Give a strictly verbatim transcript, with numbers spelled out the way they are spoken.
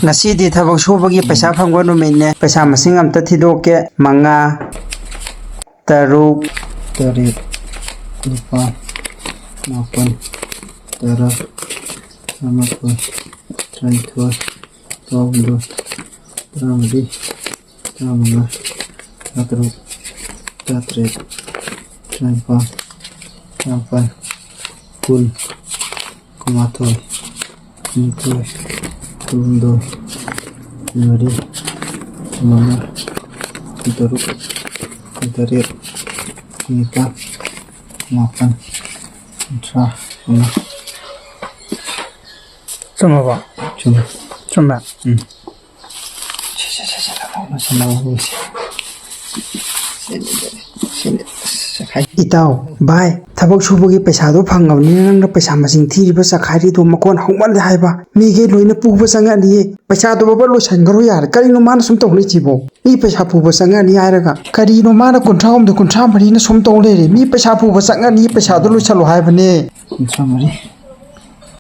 ꯉꯁꯤꯗꯤ ꯊꯕꯛ ꯁꯨꯕꯒꯤ ꯄꯩꯁꯥ ꯐꯪꯕ ꯅꯨꯃꯤꯠꯅꯦ꯫ ꯄꯩꯁꯥ ꯃꯁꯤꯡ ꯑꯝꯇ ꯊꯤꯗꯣꯛꯀꯦ꯫ ꯃꯉꯥ, ꯇꯔꯨꯛ, ꯇꯔꯦꯠ, ꯅꯤꯄꯥꯜ, ꯃꯥꯄꯜ, ꯇꯔꯥ, ꯇꯔꯥꯃꯥꯊꯣꯏ, ꯇꯔꯥꯅꯤꯊꯣꯏ, ꯇꯔꯥꯍꯨꯝꯗꯣꯏ, ꯇꯔꯥꯃꯔꯤ, ꯇꯔꯥꯃꯉꯥ, ꯇꯔꯥꯇꯔꯨꯛ, ꯇꯔꯥꯇꯔꯦꯠ, ꯇꯔꯥꯅꯤꯄꯥꯜ, ꯇꯔꯥꯃꯥꯄꯜ, ꯀꯨꯟ, ꯀꯨꯟꯃꯥꯊꯣꯏ, ꯀꯨꯟꯅꯤꯊꯣꯏ, ꯀꯨꯟꯍꯨꯝꯗꯣꯏ, ꯀꯨꯟꯃꯔꯤ, ꯀꯨꯟꯃꯉꯥ, ꯀꯨꯟꯇꯔꯨꯛ, ꯀꯨꯟꯇꯔꯦꯠ, ꯀꯨꯟꯅꯤꯄꯥꯜ, ꯀꯨꯟꯃꯥꯄꯜ, ꯀꯨꯟꯊ꯭ꯔꯥ, ꯀꯨꯟꯃꯉꯥ꯫ ꯆꯨꯝꯃꯕꯣ? ꯆꯨꯝꯃꯦ꯫ ꯆꯨꯝꯃꯦ꯫ ꯎꯝ꯫ ꯁꯦ, ꯁꯦ, ꯁꯦ, ꯁꯦ, ꯂꯥꯛꯑꯣ, ꯁꯦ, ꯂꯥꯛꯑꯣ, ꯁꯦ꯫ ꯁꯦ, ꯁꯦ, ꯁꯦ, ꯁꯦ, ꯁꯦ, ꯁꯦ, ꯁꯦ, ꯁꯦ, ꯁꯦ꯫ ꯏꯇꯥꯎ, ꯚꯥꯏ, ꯊꯕꯛ ꯁꯨꯕꯒꯤ ꯄꯩꯁꯥꯗꯣ ꯐꯪꯉꯕꯅꯤꯅ ꯅꯪꯅ ꯄꯩꯁꯥ ꯃꯁꯤꯡ ꯊꯤꯔꯤꯕ ꯆꯈꯥꯏꯔꯤꯗꯣ ꯃꯈꯣꯟ ꯍꯧꯃꯜꯂꯦ ꯍꯥꯏꯕ꯫ ꯃꯤꯒꯩ ꯂꯣꯏꯅ ꯄꯨꯕ ꯆꯪꯉꯛꯑꯅꯤꯌꯦ꯫ ꯄꯩꯁꯥꯗꯣ ꯕꯕ ꯂꯣꯏꯁꯟꯈ꯭ꯔꯣ ꯌꯥꯔꯦ꯫ ꯀꯔꯤꯅꯣ ꯃꯥꯅ ꯁꯨꯝ ꯇꯧ ꯂꯩꯁꯤꯕꯣ? ꯃꯤ ꯄꯩꯁꯥ ꯄꯨꯕ ꯆꯪꯉꯛꯑꯅꯤ ꯍꯥꯏꯔꯒ ꯀꯔꯤꯅꯣ ꯃꯥꯅ ꯀꯨꯟꯊ꯭ꯔꯥꯍꯨꯝꯗꯣꯏ, ꯀꯨꯟꯊ꯭ꯔꯥ ꯃꯔꯤꯅ ꯁꯨꯝ ꯇꯧ ꯂꯩꯔꯦ? ꯃꯤ ꯄꯩꯁꯥ ꯄꯨꯕ ꯆꯪꯉꯛꯑꯅꯤ, ꯄꯩꯁꯥꯗꯣ ꯂꯣꯏꯁꯜꯂꯣ ꯍꯥꯏꯕꯅꯦ꯫ ꯀꯨꯟꯊ꯭ꯔꯥ ꯃꯔꯤ꯫